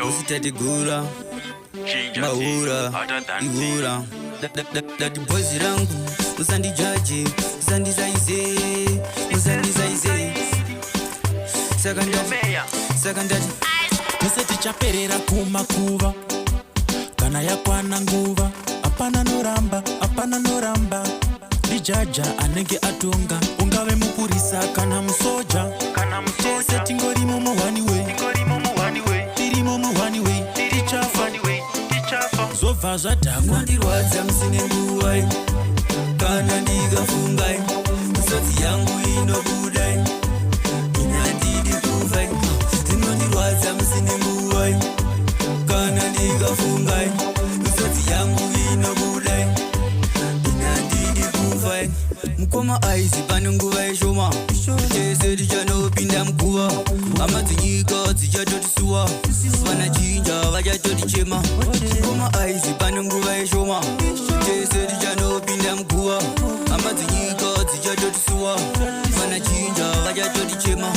Usitatigura mahura ihura. Dati boys rangu, usandijaje, usandisaize, usandisaize. Saka ndati, saka ndati Tese tichaperera kumakuva kana yakwana nguva. Hapana noramba, hapana noramba, ndijaja anenge atonga. Ungave mupurisa kana musoja, tese tingorimo muone way, tirimo muone way, tichafa zobva zvadhakwa. Zvinondirwadza musine nguva, kana ndikafunga misodzi yangu inobuda, ini handidi kufa. Zvinondirwadza musine nguva, kana ndikafunga misodzi yangu inobuda, ini handidi kufa. Mukoma aizi, pane nguva yeshoma, tese tichanopinda muguva. Hama dzinyika dzichatotisuwa, vanachinja vachatotichema. Mukoma aizi, pane nguva yeshoma, tese tichanopinda muguva. Hama dzinyika dzichatotisuwa, vanachinja vachatotichema.